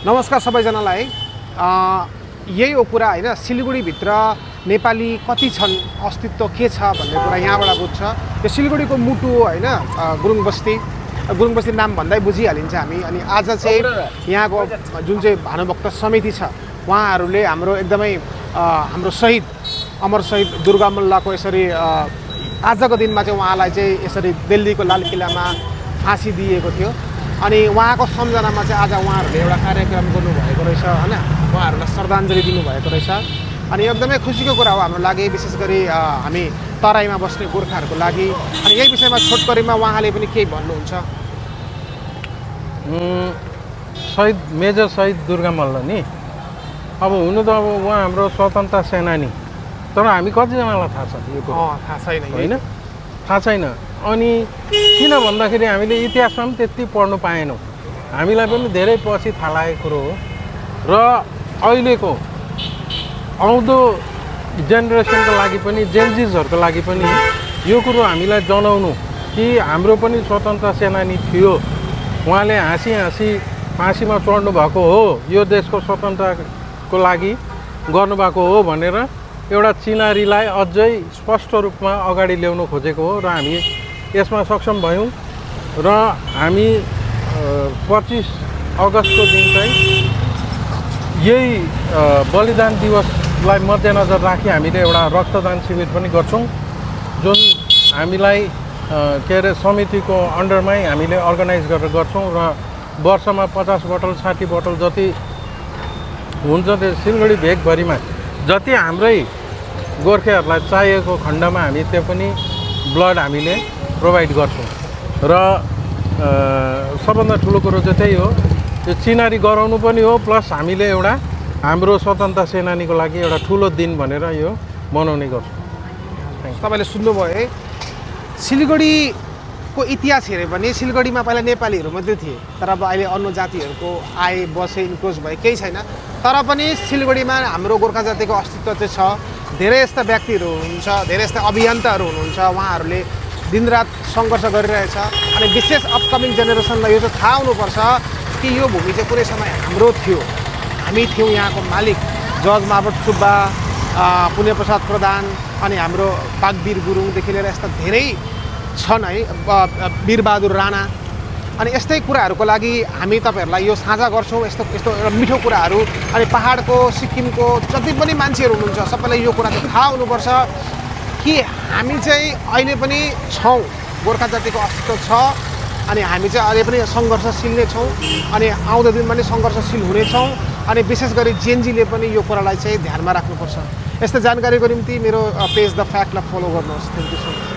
नमस्कार सबैजनालाई। यही हो कुरा हैन, सिलिगुडीभित्र नेपाली कति छन्, अस्तित्व के छ भन्ने कुरा यहाँबाट बुझ्छ। यो सिलिगुडीको मुटु हो हैन, गुरुङ बस्ती नाम भन्दै बुझिहालिन्छ हामी। अनि आज चाहिँ यहाँको जुन चाहिँ भानुभक्त समिति छ उहाँहरूले हाम्रो एकदमै हाम्रो शहीद अमर शहीद दुर्गा मल्लको यसरी आजको दिनमा चाहिँ उहाँलाई चाहिँ यसरी दिल्लीको लाल किल्लामा फाँसी दिएको थियो। अनि उहाँको सम्झनामा चाहिँ आज उहाँहरूले एउटा कार्यक्रम गर्नुभएको रहेछ हैन, उहाँहरूलाई श्रद्धाञ्जली दिनुभएको रहेछ। अनि एकदमै खुसीको कुरा हो हाम्रो लागि, विशेष गरी हामी तराईमा बस्ने गोर्खाहरूको लागि। अनि यही विषयमा छोटकरीमा उहाँले पनि केही भन्नुहुन्छ? शहीद मेजर शहीद दुर्गा मल्ल नि अब हुनु त अब उहाँ हाम्रो स्वतन्त्र सेनानी, तर हामी कतिजनालाई थाहा छ यो कुरा? थाहा छैन होइन, थाहा छैन। अनि किन भन्दाखेरि हामीले इतिहासमा पनि त्यति पढ्नु पाएनौँ, हामीलाई पनि धेरै पछि थाहा लागेको कुरो हो। र अहिलेको आउँदो जेनेरेसनको लागि पनि, जेनजिजहरूको लागि पनि यो कुरो हामीलाई जनाउनु कि हाम्रो पनि स्वतन्त्र सेनानी थियो, उहाँले हाँसी हाँसी फाँसीमा चढ्नु भएको हो, यो देशको स्वतन्त्रको लागि गर्नुभएको हो भनेर एउटा चिनारीलाई अझै स्पष्ट रूपमा अगाडि ल्याउन खोजेको हो। र हामी यसमा सक्षम भयौँ। र हामी 25 अगस्तको दिन चाहिँ यही बलिदान दिवसलाई मध्यनजर राखी हामीले एउटा रक्तदान शिविर पनि गर्छौँ, जुन हामीलाई के अरे समितिको अन्डरमै हामीले अर्गनाइज गरेर गर्छौँ। र वर्षमा 50 बोतल 60 बोतल जति हुन्छ त्यो सिलगढी भेगभरिमा जति हाम्रै गोर्खेहरूलाई चाहिएको खण्डमा हामी त्यो पनि ब्लड हामीले प्रोभाइड गर्छौँ। र सबभन्दा ठुलो कुरो चाहिँ त्यही हो, त्यो चिनारी गराउनु पनि हो, प्लस हामीले एउटा हाम्रो स्वतन्त्र सेनानीको लागि एउटा ठुलो दिन भनेर यो मनाउने गर्छौँ। तपाईँले सुन्नुभयो है, सिलिगुडीको इतिहास हेऱ्यो भने सिलिगुडीमा पहिला नेपालीहरू मात्रै थिए, तर अब अहिले अन्य जातिहरूको आए बसे इन्क्रोच भए केही छैन। तर पनि सिलिगुडीमा हाम्रो गोर्खा जातिको अस्तित्व चाहिँ छ। धेरै यस्ता व्यक्तिहरू हुनुहुन्छ, धेरै यस्ता अभियन्ताहरू हुनुहुन्छ, उहाँहरूले दिनरात सङ्घर्ष गरिरहेछ। अनि विशेष अपकमिङ जेनेरेसनलाई यो चाहिँ थाहा हुनुपर्छ कि यो भूमि चाहिँ कुनै समय हाम्रो थियो, हामी थियौँ यहाँको मालिक। जज मार्बट सुब्बा, पुण्य प्रसाद प्रधान, अनि हाम्रो बागवीर गुरुङदेखि लिएर यस्ता धेरै छन् है, वीरबहादुर राणा। अनि यस्तै कुराहरूको लागि हामी तपाईँहरूलाई यो साझा गर्छौँ, यस्तो एउटा मिठो कुराहरू। अनि पहाडको, सिक्किमको जति पनि मान्छेहरू हुनुहुन्छ सबैलाई यो कुरा चाहिँ थाहा हुनुपर्छ कि हामी चाहिँ अहिले पनि छौँ, गोर्खा जातिको अस्तित्व छ। अनि हामी चाहिँ अहिले पनि सङ्घर्षशील नै छौँ, अनि आउँदो दिनमा पनि सङ्घर्षशील हुनेछौँ। अनि विशेष गरी जेनजीले पनि यो कुरालाई चाहिँ ध्यानमा राख्नुपर्छ। यस्तो जानकारीको निम्ति मेरो पेज द फ्याक्टलाई फलो गर्नुहोस्। Thank you so much.